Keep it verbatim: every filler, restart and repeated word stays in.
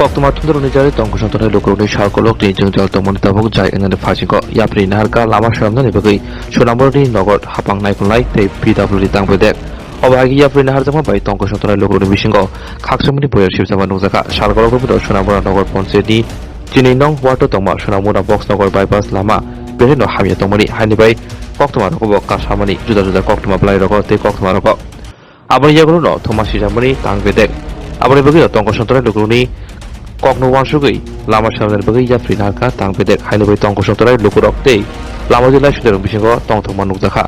Koktwma thumdorokni jari tongkosong tongnai lukurokni salkolokni jwngjal tongmani tabuk jai wngnani phaisingko yapri naharkha lama swnamnani bagwi Sonamurani nogor hapang naikolnai tei P W D tangbedek. Obo hai khe yapri naharjakma bai tongkosong tongnai lukurokni bisingo khakchangmani boyar sibijama nukjakha. Salkolok rwphano Sonamura nogor ponchayatni chini nong ward-o tongma Sonamura Boxnogor bypass lama belai no hamya tongmani haini bai koktwma rogo bo kasamani juda juda koktwma belai rogo tei koktwma rogo. Aboni yagulo no thoma sijamani tang bedek. Aboni bagwi no tongkosong tongnai lukurokni kokno uansugwi lama swnamnani bagwi yapri naharkha tang bedek haini bai tongkosong tongnai lukurok tei lama jilai sudairok bisingo tongthokma nukjakha.